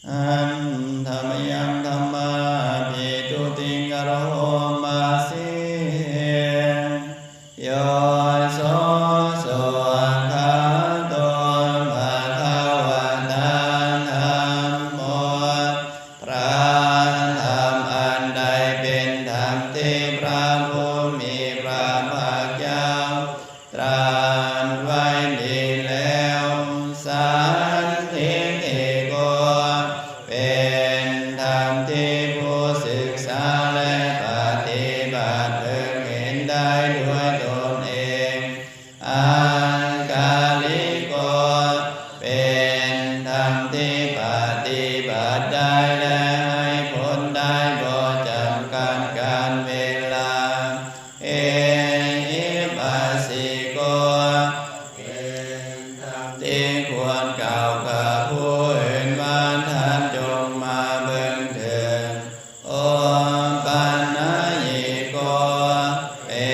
Handa mayaṃ dhammābhituttiṃ karoma se. Yo so svākkhāto bhagavatā dhammo, พระธรรมอันใดเป็นธรรมที่พระผู้มีพระภาคเจ้า ตรัสไว้ดีแล้ว สันทิฏฐิโก เป็นธรรมที่ผู้ศึกษาและปฏิบัติพึงเห็นได้ด้วยตนเอง อังคาริโก เป็นธรรมที่ปฏิบัติได้และให้ผลได้บ่จำกัดกาลเวลา เอหิปัสสิโก เป็นธรรมที่ควรกล่าวกับผู้อื่นว่า ท่านจงมาเบิ่งเถิด โอปันญิโก เป็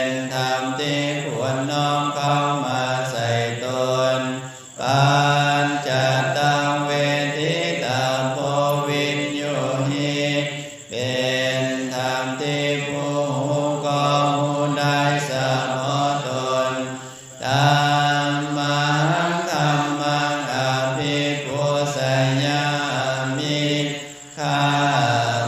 นธรรมที่ควรน้อมเข้ามาใส่ตน ปัจจัตตังเวทิตาโพวิญญูหิ เป็นธรรมที่ผู้ฮู้ก็ฮู้ได้เฉพาะตน ธัมมังธัมมังอภิปูชยามิ ข้า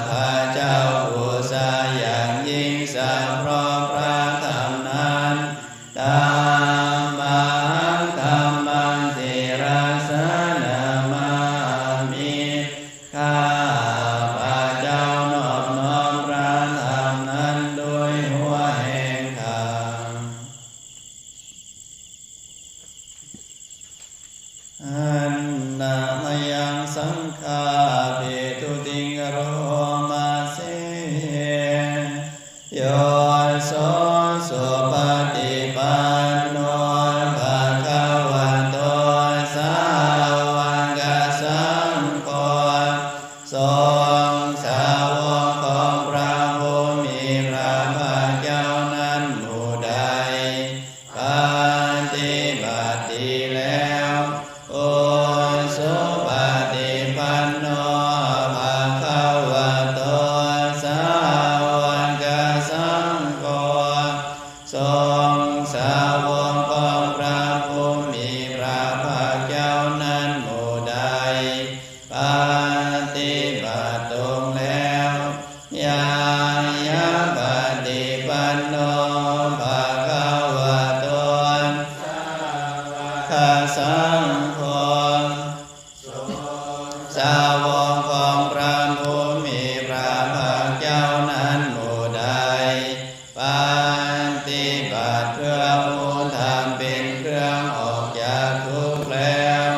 พระเจ้าบูชาอย่างยิ่งเฉพาะพระธรรมนั้น ธัมมังธัมมัง ศิรสสะนะมามิ ข้าพระเจ้านอบน้อมพระธรรมนั้นด้วยหัวแห่งข้า Handa mayaṃ saṅghābhituttiṃ karoma se. Yo so supaṭipanno bhagavato sāvakasaṅgho, สงฆ์สาวกของพระผู้มีพระภาคเจ้านั้นหมู่ใด ปฏิบัติดีแล้ว Ujupaṭipanno bhagavato sāvakasaṅgho, สงฆ์สาวกของพระผู้มีพระภาคเจ้านั้นหมู่ใด ปฏิบัติตรงแล้ว Ñāyapaṭipanno bhagavato sāvakasaṅgho, สาวกของพระผู้มีพระภาคเจ้านั้นหมู่ใด ปฏิบัติเพื่อผู้ทำเป็นเครื่องออกจากทุกข์แล้ว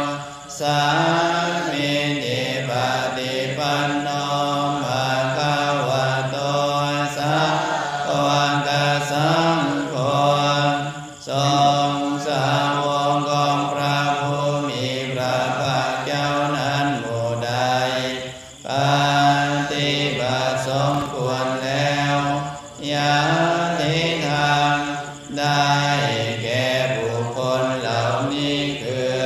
Sāmīcipaṭipanno bhagavato sāvakasaṅgho, สงฆ์สาวกของพระผู้มีพระภาคเจ้านั้นหมู่ใด ปฏิบัติสมควรแล้ว Yadidaṃ ได้แก่บุคคลเหล่านี้คือ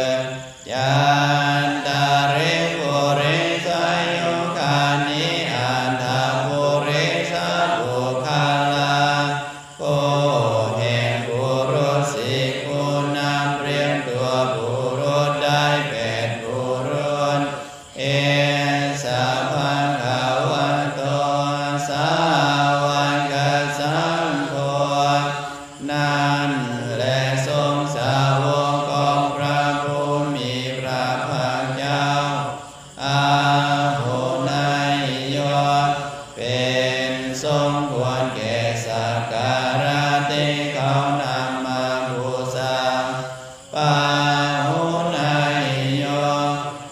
Cattāri purisayugāni aṭṭha purisapuggalā, คู่แห่งบุรุษสี่คู่นับเรียงตัวบุรุษได้แปดบุรุษ Esa bhagavato sāvakasaṅgho, นั้นแลทรงสาวกของพระผู้มีพระภาคเจ้า Āhuneyyo เป็นสมควรแก่สักการะที่เขานำมาบูชา Pāhuneyyo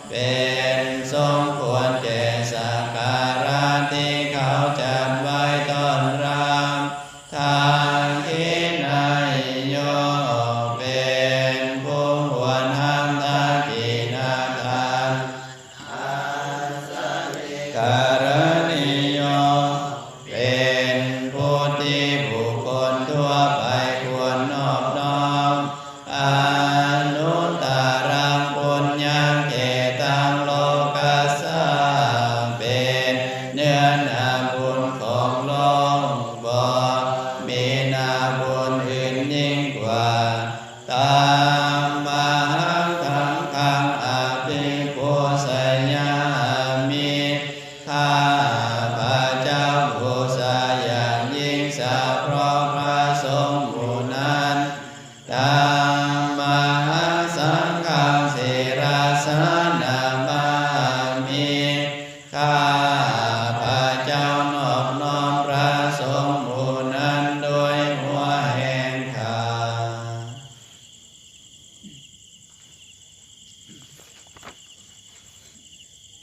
เป็นสมควรแก่สักการะที่เขาจัดไว้ต้อนรับ Dakkhiṇeyyo เป็นผู้ควรรับทักขิณาทาน Āsavikaranīyo เป็นผู้ที่บุคคลทั่วไปควรนอบน้อม Anuttaraṃ puññakkhettaṃ lokassa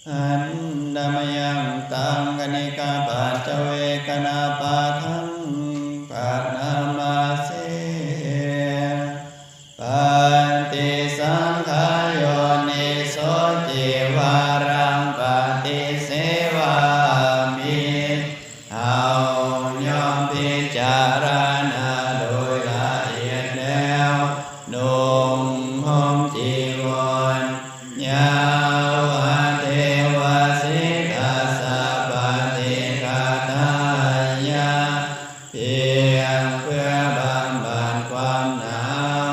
Handa mayaṃ taṃ khaṇikapaccavekkhaṇapāṭhaṃ bhaṇāma se. Paṭisaṅkhā yoniso cevāraṃ paṭisevāmi. ເຮົາຍ່ອມພິຈາລະນາໂດຍລະອຽດແລ້ວ ນຸ່ງຫົ່ມຈີວົນ Yāvadevaṃ sītassa paṭighātāya, ພຽງເພື່ອບຳບັດຄວາມໜາວ.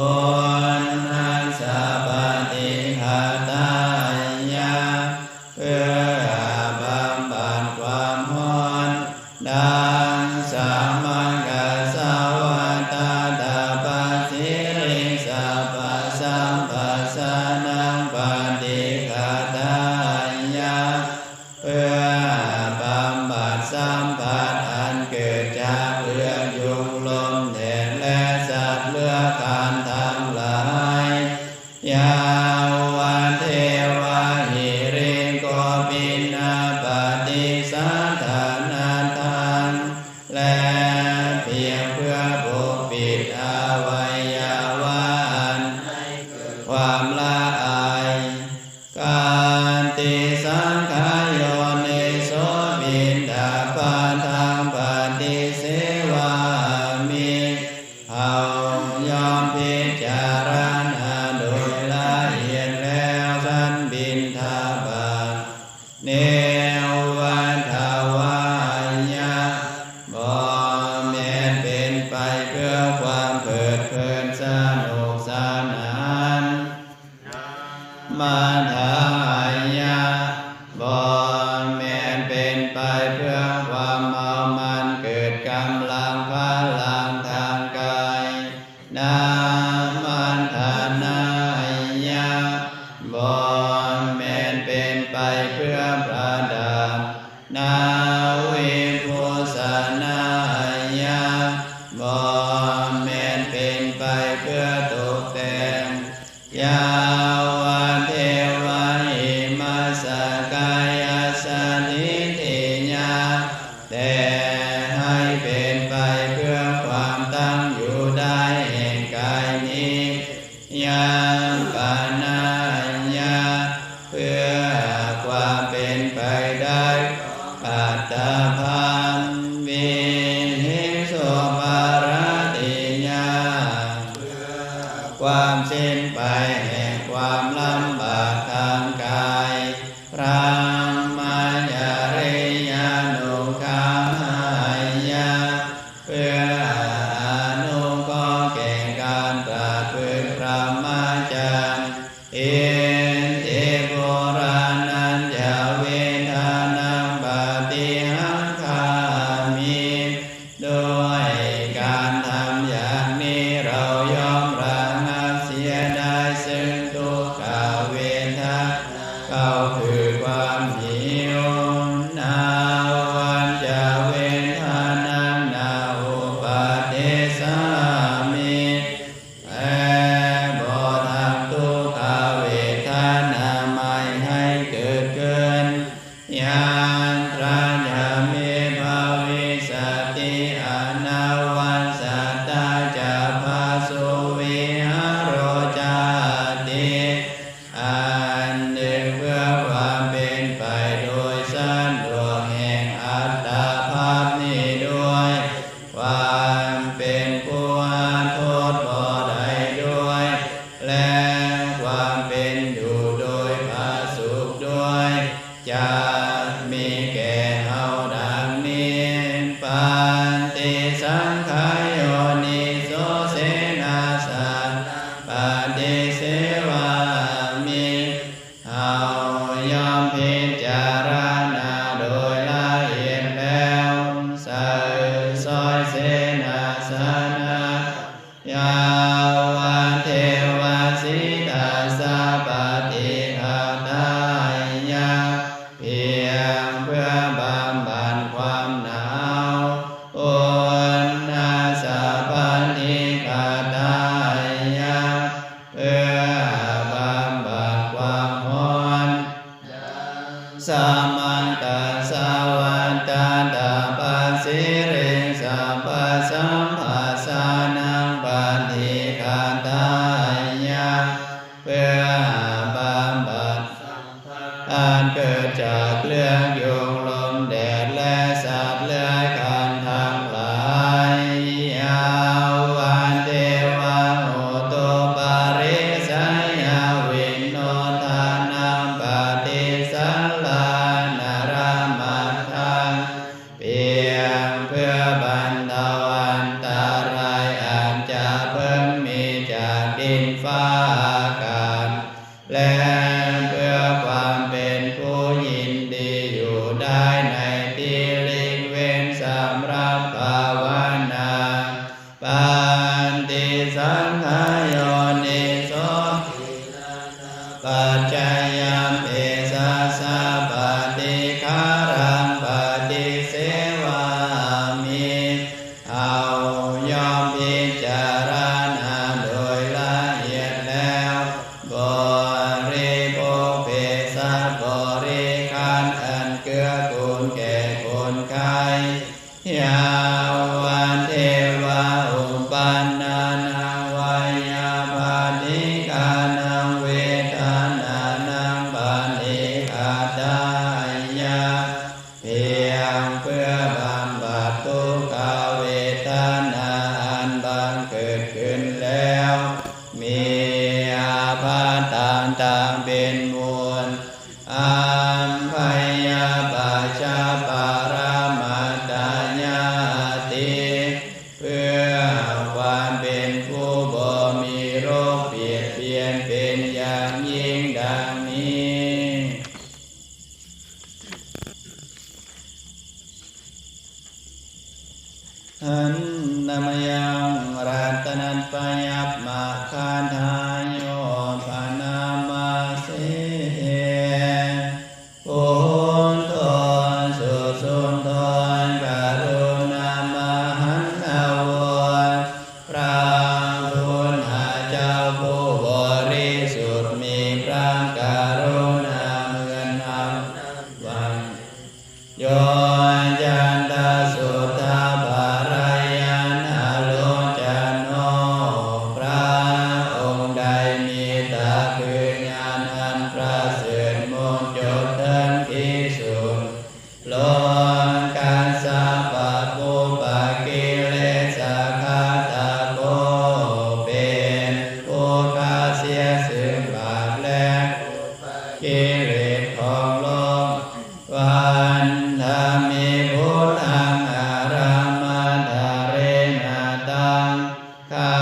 Uṇhassa paṭighātāya, ເພື່ອບຳບັດຄວາມຮ້ອນ. Dasamaṅgasavātātapasiriṃsapasamphassānaṃ paṭighātāya, ເພື່ອບຳບັດສຳຜັດອັນເກີດຈາກເຫືອກຍຸງລົມແດດ ແລະ ສັດເລືອກຄານທັງຫຼາຍ. Yāvadeva hirikopinapaṭisādhānataṃ, ແລະ ພຽງເພື່ອປົກປິດອະໄວຍະວະອັນໃຫ້ເກີດຄວາມລະອາຍ. Khantisaṅkhā yoniso piṇḍapātaṃ paṭisevāmi. ເຮົາຍ່ອມພິຈາລະນາໂດຍລະອຽດແລ້ວ ສັນບິນທະບາດ. Nevaddavāya, ບໍ່ແມ່ນເປັນໄປເພື່ອຄວາມເພີດເພີນສະໜຸກສະໜານ. Namadāya, ບໍ່ແມ່ນເປັນໄປເພື່ອຄວາມເມົາມັນເກີດກຳລັງພະລັງທາງກາຍ. Nāmanthānāya, ບໍ່ແມ່ນເປັນໄປເພື່ອປະດັບ. Navibhūsanāya, ບໍ່ແມ່ນເປັນໄປເພື່ອຕົກແຕ່ງ. Yāvadeva imassa kāyassa ṭhitiyā, ແຕ່ໃຫ້ເປັນໄປເພື່ອຄວາມຕັ້ງຢູ່ໄດ້ແຫ່ງກາຍນີ້. Yāpanāya, ເພື່ອຄວາມເປັນໄປໄດ້ຂອງອັດຕະພາບ. Vīhiṃsūparatiyā, ເພື່ອຄວາມສິ້ນໄປແຫ່ງຄວາມລຳບາກທາງກາຍ. Brahmacariyanuggahāya, ເພື່ອອະນຸເຄາະແກ່ການປະພຶດພະມະຈັນ. Iti purāṇañca vedanaṃ paṭihaṅkhāmi, ດ້ວຍການທຳຢ່າງນີ້ ເຮົາຍ່ອມລະງັບເສຍໄດ້ເຊິ່ງທຸກຂະເວທະນາ ເຂົາຄືຄວາມຫິວ. Navañca vedanaṃ na uppādessāmi, ແຕ່ບໍ່ທຳທຸກຂະເວທະນາໃໝ່ໃຫ້ເກີດຂຶ້ນ. Yatra ca me bhavissati anavajjatā ca phāsuvihāro cāti, ອັນໜຶ່ງເພື່ອຄວາມເປັນໄປໂດຍສະດວກແຫ່ງອັດຕະພາບນີ້ດ້ວຍ ຄວາມເປັນຜູ້ຮັບໂທດບໍ່ໄດ້ດ້ວຍ ແລະ ຄວາມເປັນຢູ່ໂດຍຜາສຸກດ້ວຍ ຈະມີແກ່ເຮົາດັ່ງນີ້. Paṭisaṅkhā yoniso senassa paṭisevāmi, ເຮົາຍ່ອມພິຈາລະນາໂດຍລະອຽດແລ້ວ ໃສ່ສອຍເສນາສະນະ. Yāvadeva sītassa paṭighātāya, ພຽງເພື່ອບຳບັດຄວາມໜາວ. Uṇhassa paṭighātāya, ເພື່ອບຳບັດຄວາມຮ້ອນ. ປາການ ແລະ ເພື່ອຄວາມເປັນຜູ້ຍິນດີຢູ່ໄດ້ໃນທີ່ຫຼີກເວັ້ນສຳລັບພາວະນາ. ປະຕິສັງຂາໂຍນິໂສ ປັດຈະຍັງ ເອຊະສະປະຕິຄາລັງປະຕິເສວາມິ ເຮົາຍ່ອມພິຈາລະນາໂດຍລະອຽດແລ້ວ ບໍລິໂພກເພສັດບໍລິການອັນເກື້ອກູນແກ່ຄົນໄຂ້ ຍາວະເທວະອຸປັນນານັງວະຍາບາທິການັງເວທະນານັງປະນິຫະຕາຍະ ພຽງເພື່ອບຳບັດທຸກຂະເວທະນາອັນບັງເກີດຂຶ້ນແລ້ວ ມີອາພາດຕ່າງໆເປັນມູນ ອັມພະຍາບາດຊະປະລະມາດຕະຍາຕິ ເພື່ອຄວາມເປັນຜູ້ບໍ່ມີໂລກບຽດບຽນເປັນຢ່າງຍິ່ງດັ່ງນີ້. ຫັນນະມະຍັງ ລັດຕະນັດປະຍັບ ມັກຄະທາໂຍ ພະນາມາເສ ພຸດໂທ ສຸຊຸນໂທ ກະລຸນາມະຫັນນະໂວ ພະພຸດທະເຈົ້າຜູ້ບໍລິສຸດມີພະກະລຸນາເໝືອນເຮົາ ວັງ ໂຍ ຈັນທະສຸດທາພະລະຍານະໂລຈະໂນ ພະອົງໃດມີຕາຄືຍານອັນປະເສີດມຸດຈົດເຖິງທີ່ສຸດ ໂລກັດສະປະປຸບປະກິເລສະຄະຕະໂກ ເປັນຜູ້ຂ້າເສຍຊຶ່ງບາບ ແລະ ກິເລດຂອງໂລກ ວັນທະມິພຸດທັງອາຣາມະທາເຣນະຕັງ ຂ້າ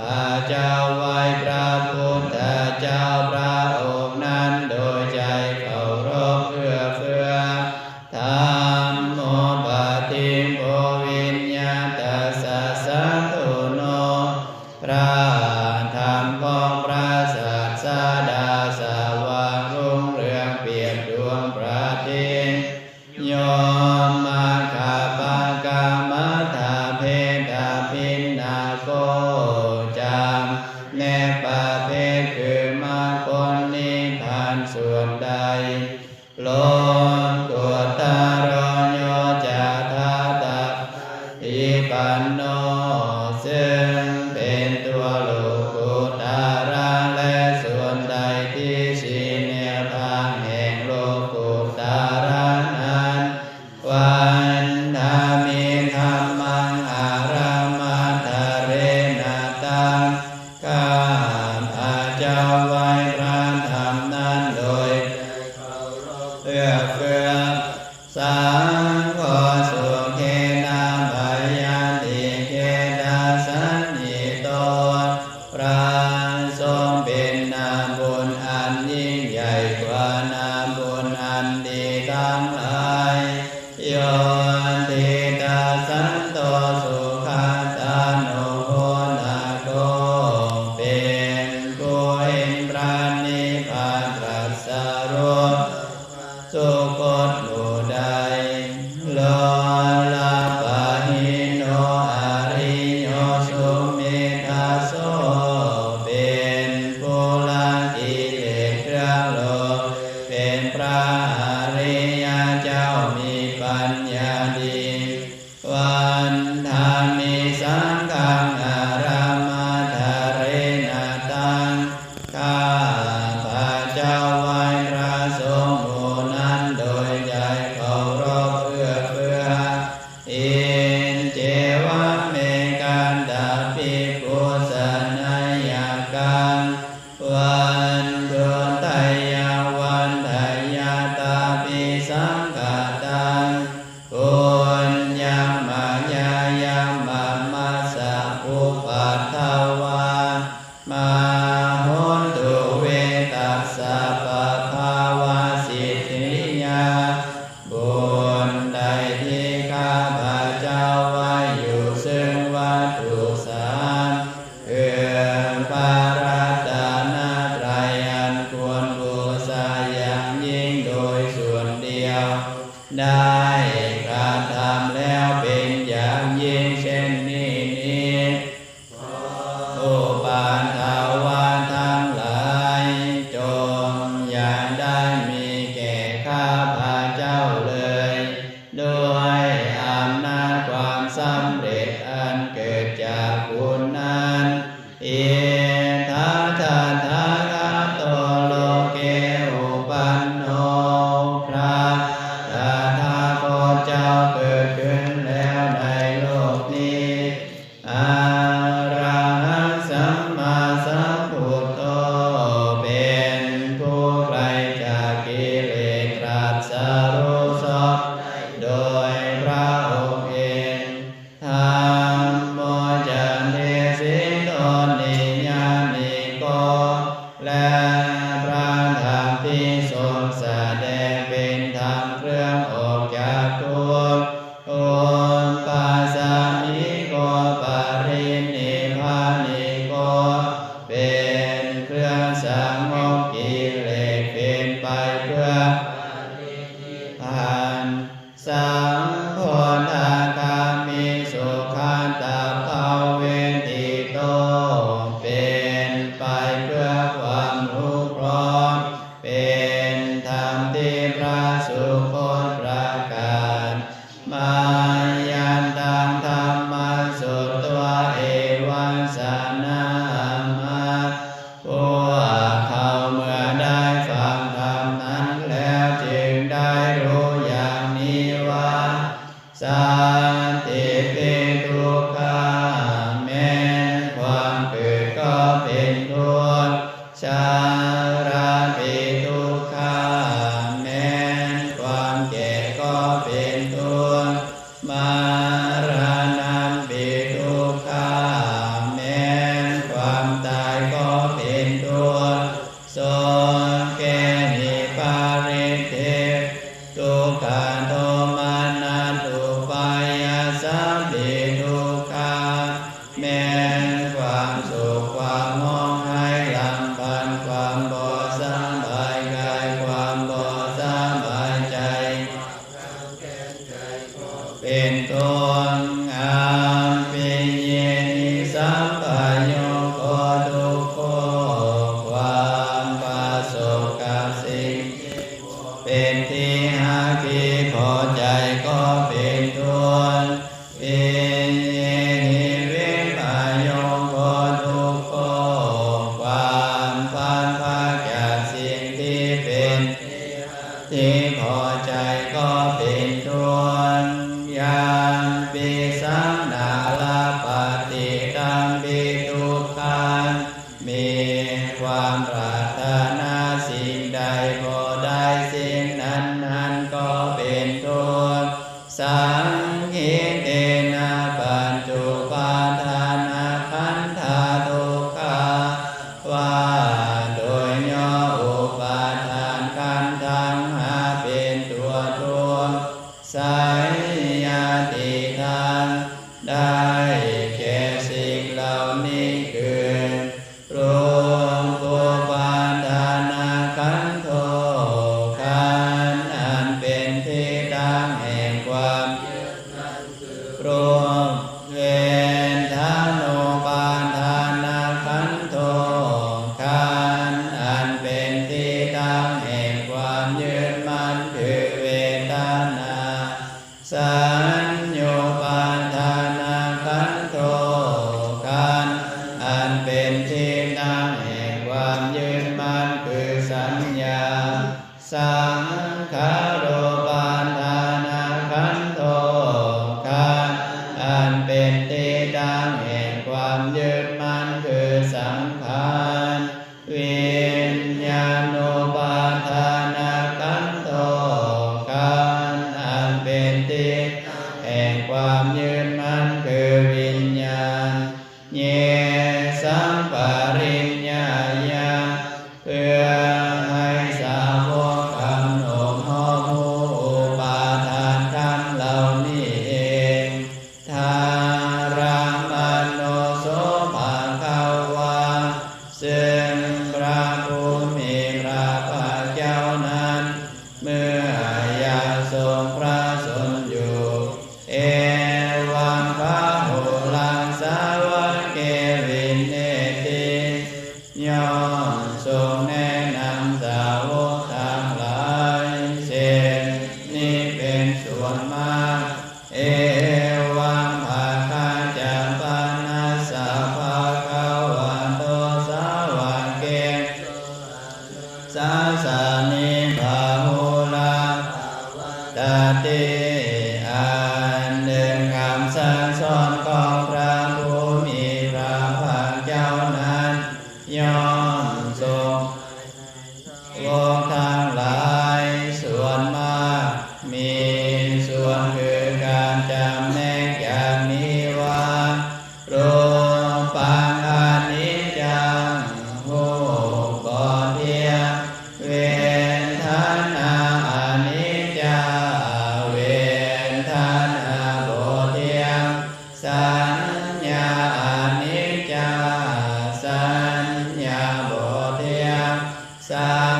ພະເຈົ້າໄຫວ້ພະພຸດທະເຈົ້າພະອົງນັ້ນໂດຍໃຈເຄົາລົບເອື້ອເຟື້ອ ທຳໂມປະຕິໂມວິນຍາຕັດສະສັນຕຸໂນ ພະທຳຂອງພະສາດສະດາສະຫວ່າງຮຸ່ງເຮືອງປຽບດວງປະທີ ໂຍ ມັກຂະປະກະມັດຖະເພດະພິນນະໂກ ຈຳແນກປະເພດຄືມັກຜົນນິບພານສ່ວນໃດ ໂລກຸດຕະໂລໂຍຈະທະຕະປະຕິປັນໂນ ຊຶ່ງເປັນຕົວໂລກຸດຕະລະ ແລະ ສ່ວນໃດທີ່ຊີ້ແນວທາງແຫ່ງໂລກຸດຕະລະນັ້ນ ວັນທະມິທັມມັງອາຣາມະທາເຣນະຕັງ ຂ້າພະເຈົ້າໄຫວ້ພະທຳນັ້ນໂດຍເພື່ອເຟື້ອ ສັງໂຄ ສຸເຂນະມາຍັນຕິເຂດະສັນນິໂຕ ພະຊົງເປັນນາບຸນອັນຍິ່ງໃຫຍ່ກວ່ານາບຸນອັນດີທັງຫຼາຍ ໂຍທິຕາສັນໂຕສຸຂະຕານຸໂພທະໂກ ເປັນຜູ້ເຫັນພະນິບພານຕຣັດສະຮູ້ ສຸຄົດໝູ່ໃດ ໂລລະປະຫິໂນອະລິໂຍສຸເມທະໂສ ເປັນຜູ້ລະກິ ໄປເພື່ອຄວາມອະນຸເຄາະ ເປັນທຳທີ່ພຣະສຸຄົດປະກາດ ມາຍັນຕັງ ທຳມັນສຸດວາ ເອວັງສະນະຫະມະ ພວກເຂົາເມື່ອໄດ້ຟັງທຳນັ້ນແລ້ວ ຈຶ່ງໄດ້ຮູ້ຢ່າງນີ້ວ່າ ສັນຕິປິທຸກຂະ ແມ່ນຄວາມເກີດກໍເປັນທຸກ ຊະລາປິທຸກຂະ ແມ່ນຄວາມແກ່ກໍເປັນທຸກ ມະລະນະປິທຸກຂະ ແມ່ນຄວາມຕາຍກໍເປັນທຸກ ໂສເກ ວິປະລິດທິ ທຸກຂະໂທມະນັດອຸປາຍາສາປິທຸກຂະ ແມ່ນຄວາມໂສກຄວາມຮ້ອງໄຫ້ລຳພັນ ຄວາມບໍ່ສະບາຍກາຍ ຄວາມບໍ່ສະບາຍໃຈ ເປັນທຸກ ອັບປິເຍຫິ ສັບພະໂຍໂກ ທຸກໂຄ ຄວາມປະສົບກັບສິ່ງທີ່ບໍ່ເປັນທີ່ຮັກທີ່ພໍໃຈກໍເປັນທຸກ ພິເຍຫິ ວິປະໂຍໂກ ທຸກໂຄ ຄວາມພັດພາກຈາກສິ່ງທີ່ເປັນທີ່ຮັກທີ່ພໍໃຈກໍເປັນທຸກ ຍາມປິສັງນາລະປະຕິຕັມປິທຸກຂັງ ມີຄວາມປາດຖະໜາສິ່ງໃດກໍໄດ້ສິ່ງນັ້ນ ນັ້ນກໍເປັນທຸກ ສັງຂິເຕນະ ປັນຈຸປາທານະຂັນທາ ທຸກຂາວ່າໂດຍຫຍໍ້ອຸປາທານຂັນທັງຫ້າເປັນຕົວທຸກ ໄສຍະຕິທານ ໄດ້ແກ່ສິ່ງເຫຼົ່ານີ້ຄື ຮູບປາທານະຂັນໂທ ຂັນອັນເປັນທີ່ຕັ້ງແຫ່ງຄວາມຍຶດໝັ້ນ ຮູບ ເວທະນູປາທານະຂັນໂທ ຂັນອັນເປັນທີ່ຕັ້ງແຫ່ງຄວາມຍຶດໝັ້ນຄືເວທະນາ ສັນໂຍປາທານະຂັນໂທ ຂັນອັນເປັນທີ່ຕັ້ງແຫ່ງຄວາມຍຶດໝັ້ນຄືສັນຍາ ສັງຂາໂຣປາທານະຂັນໂທ ຂັນອັນເປັນທີ່ຕັ້ງແຫ່ງຄວາມຍຶດໝັ້ນຄືສັງຂານ ວິນຍານູປາທານະຂັນໂທ ຂັນອັນເປັນທີ່ຕັ້ງແຫ່ງຄວາມຍຶດໝັ້ນຄືວິນຍານ ເຍ ສັງປະລິນຍາຍາ ເພື່ອໃຫ້ສາວົກກຳນົດຮອບຮູ້ອຸປາທານຂັນເຫຼົ່ານີ້ເອງ ທາຣັງມະໂນໂສພະຄະວາ ຊຶ່ງພະຜູ້ມີພະພາກເຈົ້ານັ້ນ ເມື່ອຍັງຊົງພະຊົນຢູ່ ເອວັງບາຫຸລັງສາວະເກວິເນຕິ ຍ່ອມຊົງແນະນຳສາວົກທັງຫຼາຍ ເຊັ່ນນີ້ເປັນສ່ວນມາກ ເອວັງພາຄາຈະປະນັດສະພະຄະວະໂຕ ສາວະເກ ສາສະນິ ບາຫຸລາ ຕະຕິ ອັນໜຶ່ງຄຳສັ່ງສອນຂອງພະຜູ້ມີພະພາກເຈົ້ານັ້ນ ຍ່ອມຊົງ ວົກທັງຫຼາຍ ສ່ວນມາກມີສ່ວນຄືກັນຈຳແນກຢ່າງນີ້ວ່າ ຮູປັງອະນິດຈັງ ຮູບບໍ່ທ່ຽງ ເວທະນາອະນິດຈາ ເວທະນາບໍ່ທ່ຽງ ສັນຍາອະນິດຈາ ສັນຍາບໍ່ທ່ຽງ ສັງ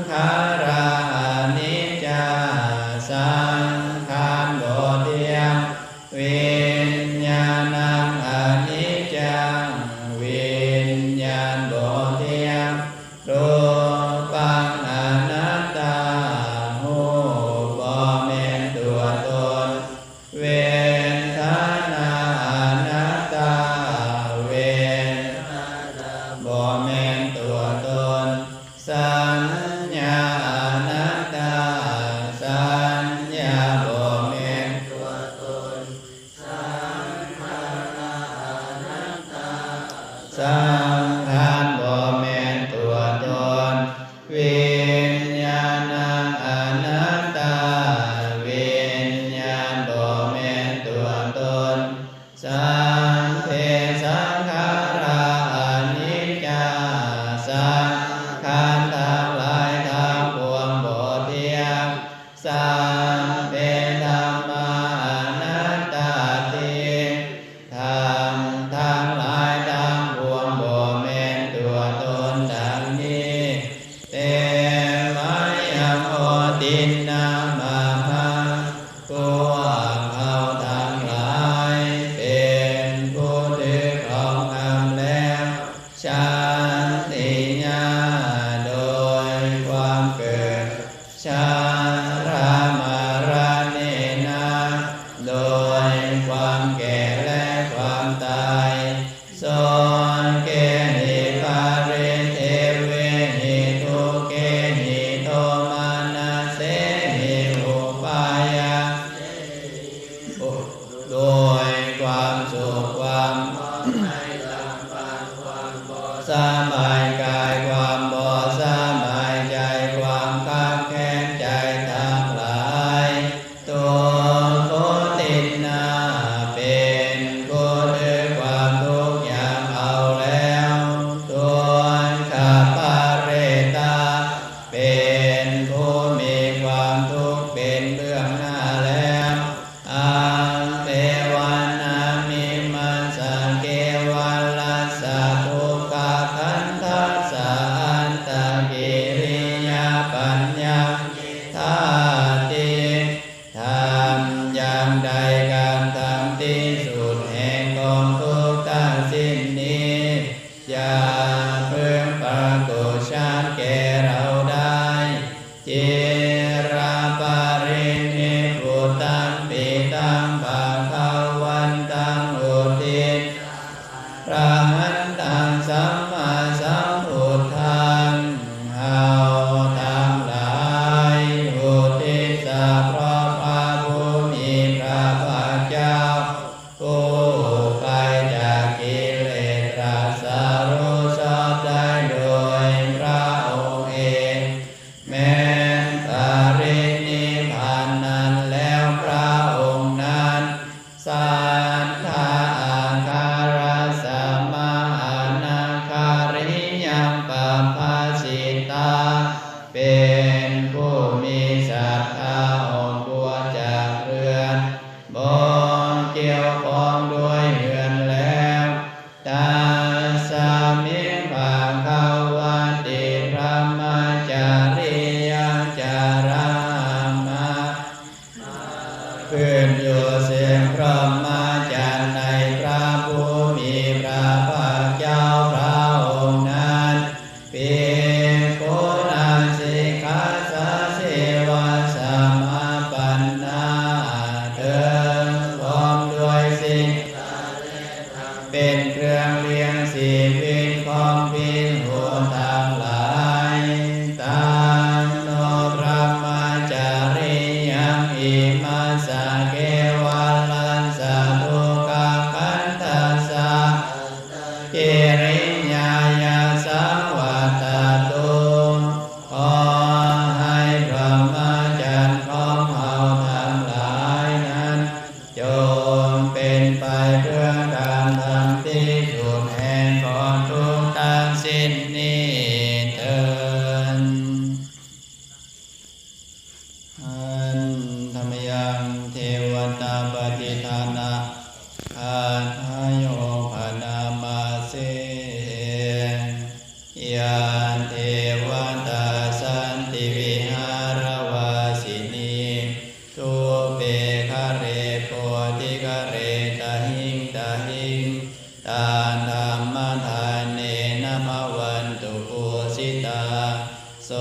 ຂາຣາອະນິດຈາ ສັງຂານບໍ່ທ່ຽງ ວິນຍານັງອະນິດຈັງ ວິນຍານບໍ່ ຕົວຕົນ ສັນຍາອະນັດຕາ ສັນຍາບໍ່ແມ່ນຕົວຕົນ ສັງຂານອະນັດຕາ ສັງຂານບໍ່ແມ່ນຕົວຕົນ ວິນຍານັງອະນັດຕາ ວິນຍານບໍ່ແມ່ນຕົວຕົນ ສັບເພສັງຂາຣາອະນິດຈາ ສັງຂານທັງຫຼາຍທັງປວງບໍ່ທ່ຽງ ສັບເພທຳມາອະນັດຕາຕິ ທຳທັງຫຼາຍທັງປວງບໍ່ແມ່ນຕົວຕົນ ດັ່ງນີ້ ເຕມະຍັງ ໂຫຕິນນາ ມະຫັງ ພວກເຮົາທັງຫຼາຍເປັນຜູ້ຖືກຄອງນຳແລ້ວ ສັນຕິຍາ ໂດຍຄວາມເກີດ ຊະລາມະລະເນນະ ໂດຍຄວາມແກ່ແລະຄວາມຕາຍ ໂສເກຫິ ປະລິເທເວຫິ ທຸກເກຫິ ໂທມະນັດເສຫິ ອຸປາຍາເສຫິ ໂດຍຄວາມໂສກຄວາມຮ້ອງໄຫ້ ລຳພັງຄວາມບໍ່ສະບາຍກາຍ ຄວາມບໍ່ສະບາຍໃຈ ຄວາມຄັບແຄ້ນໃຈທັງຫຼາຍ ທຸກໂຄຕິນນາ ເປັນຜູ້ຖືກຄວາມທຸກຢ່າງເອົາແລ້ວ ທຸກຂະປະເຣຕາ ເປັນຜູ້ມີຄວາມທຸກເປັນເບື້ອງໜ້າແລ້ວ ອັງເທວະນາມິມະສະເກວະລະສະ ທຸກຂະຄັນທັດສະ ອັດຕະກິລິຍາປັນຍັງ ທາຕິ ທຳຢ່າງໃດການທຳທີ່ສຸດແຫ່ງກອງທຸກທັງສິ້ນນີ້ ຢ່າເພິ່ງປາກົດຊັດແກ່ເຮົາໄດ້ ຈິລະປະລິນິບພຸດຕັງ ປິຕັງພະຄະວັນຕັງ ອຸທິດ ອະລະຫັນຕັງ ສຳມາສຳພຸດທັງ ເຮົາທັງຫຼາຍອຸທິດສະເພາະພະຜູ້ມີພະພາກເຈົ້າ ຜູ້ໄກຈາກກິເລດ ຕຣັດສະຮູ້ຊອບໄດ້ໂດຍພະອົງເອງ ແມ່ນປະລິນິບພານນັ້ນແລ້ວ ພະອົງນັ້ນ ສັດທາອັກຄະຣັດສະມະອະນາຄາລິຍັງປັບພະສິຕາ ເປັນຜູ້ມີສັດທາອ້ອມບົວຈາກເລື່ອນ ບໍ່ກ່ຽວຂ້ອງດ້ວຍເຮືອນແລ້ວ ຕັດສະມິງພະຄະວະຕິ ພະມະຈາຣິຍັງ ຈາຣາມະ ຄືນຢູ່ເຊິ່ງພະມະຈັນໃນພະຜູ້ມີພະພາກເຈົ້າພະອົງນັ້ນ ພິກຂຸນາສິກຂາສາ ເສວະສະມາປັນນາ ເຖິງພ້ອມດ້ວຍສິກຂາ ແລະ ທຳເປັນເຄື່ອງລ້ຽງຊີວິດຂອງພິກຂຸທັງຫຼາຍ ຕັງໂນ ພະມະຈາຣິຍັງ ອິມະສະເກວະລັດສະ ທຸກຂະຄັນທັດສະ ກິລິຍາຍາ ສາວັດຕະຕຸ ຂໍໃຫ້ພະມະຈັນຂອງເຮົາທັງຫຼາຍນັ້ນ ຈົ່ງເປັນໄປເພື່ອການທັນທີ່ສຸດແຫ່ງກອງທຸກທັງສິ້ນນີ້ເທີ້ນ. ຫັນທະມະຍັງ ເທວະຕາປະຕິຖານະ ຄາຖາໂຍ ພະນາມາເສ ຍາເທວະຕາ ສັນຕິວິຫາລະວາສິນີ ທຸເປຄະເລ ໂພທິຄະເລ ຕະຫິງຕະຫິງ ຕາທຳມະທາເນນະ ພະວັນຕຸ ພູຊິຕາ ໂສ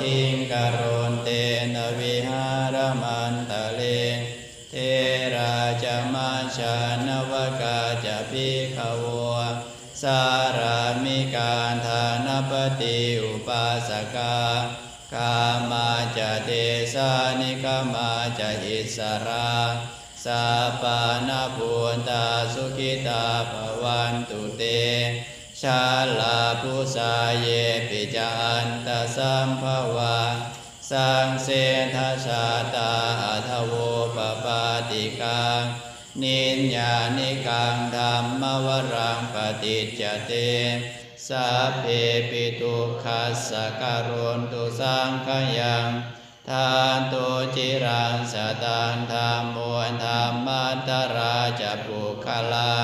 ທິງກະໂຣນເຕນະ ວິຫາລະມັນຕະເລ ເຖລາຈະ ມະຊາ ນະວະກາຈະ ພິກຂະໂວ ສາລາມິກາ ທານະປະ ติอุปาสกา คามาจะเดสา นิคมาจะอิสสรา สัพพานะภูตา สุขิตา ภะวันตุเต ชาลาภูสา เยปิจะอันตะสัมภวา สังเสทะชาตา อะทะโวปะปาติกา นิยานิกัง ธัมมะวะรัง ปะติจจะเต สัพเพปิ ทุกขัสสะ กะโรนตุ สังขยัง ทันตุ จิรัง สะตัง ธัมโม ธัมมันตะรา จะ ปุคคะลา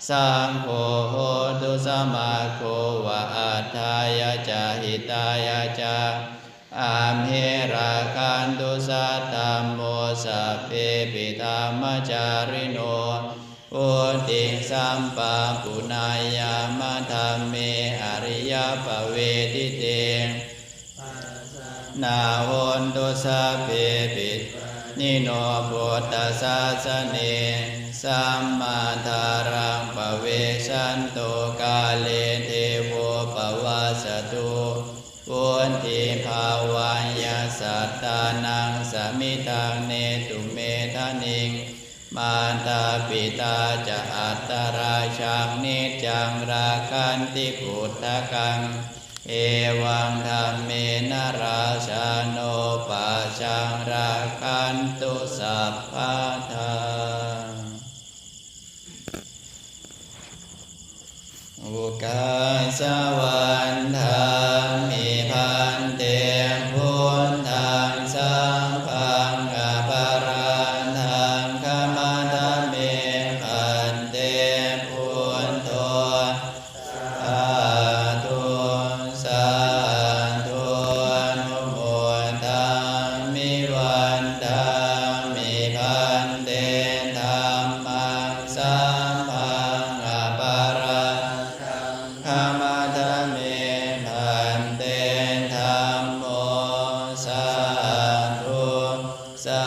สังโฆ โหตุ สะมะโก วะ อัตถายะ จะ หิตายะ จะ อัมเหระ ขันตุ สัตถัง โม สัพเพปิ ธัมมะจาริโน วุติง สัมปะปุนายามะ ธัมเม อะริยะปะเวทิเต นา โหนตุ สัพเพปิ ปาณิโน พุทธสาสะเน สัมมาทารัง ปะเวสันโต กาเล เทโว ปะวัสสะตุ วุตติภาวัง ยัสสะ ตานัง สะมิทัง เนตุ เมทะนิง มาตา ปิตา จะ อัตตะราชัง นิจจัง รักขันติ ปุตตะกัง เอวัง ธัมเมนะ ราชาโน ปัจจัง รักขันตุ สัพพะทา โอ กาสะ วันทามิ ภันเต พุทธัง สังฆัง อะปะราທັง ຂະມະທະເມ ພັນເຕ ພຸດໂທ ສາທຸ ສາທຸ ອະນຸໂມທາມິ ວັນທາມິ ພັນເຕ ທຳມັງ ສັງຄັງ ອະປະຣາທັງ ຂະມະທະເມ ພັນເຕ ທຳໂມ ສາທຸ ສາ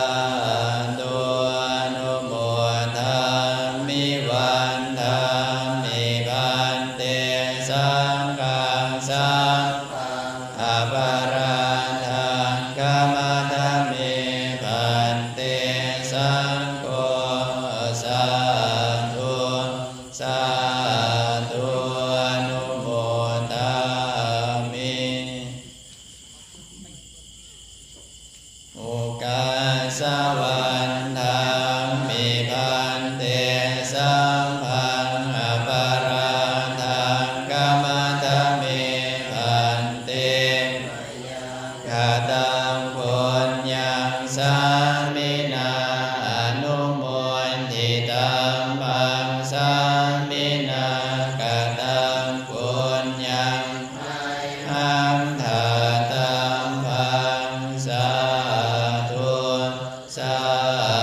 ທຸ ອະນຸໂມທາມິ ວັນທາມິ ພັນເຕ ສັງຄັງ ສັງຄັງ ອະປະຣາທັງ ຂະມະທະເມ ພັນເຕ ສັງໂຄ ສາທຸ ສາທຸ ອະນຸໂມທາມິ ໂອກາສະ ວັນທາມິ ພັນເຕ ສັງພັງ ອະປະຣາທັງ ຂະມະທະເມ ພັນເຕ ມະຍັງ ຄະຕັງ ປຸນຍັງ ສາມິນາ ອະນຸໂມທິຕັງ ມັງ ສາມິນາ ຄະຕັງ ປຸນຍັງ ມະຍັງ ຄະຕັງ ປັງ ສາທຸ ສາ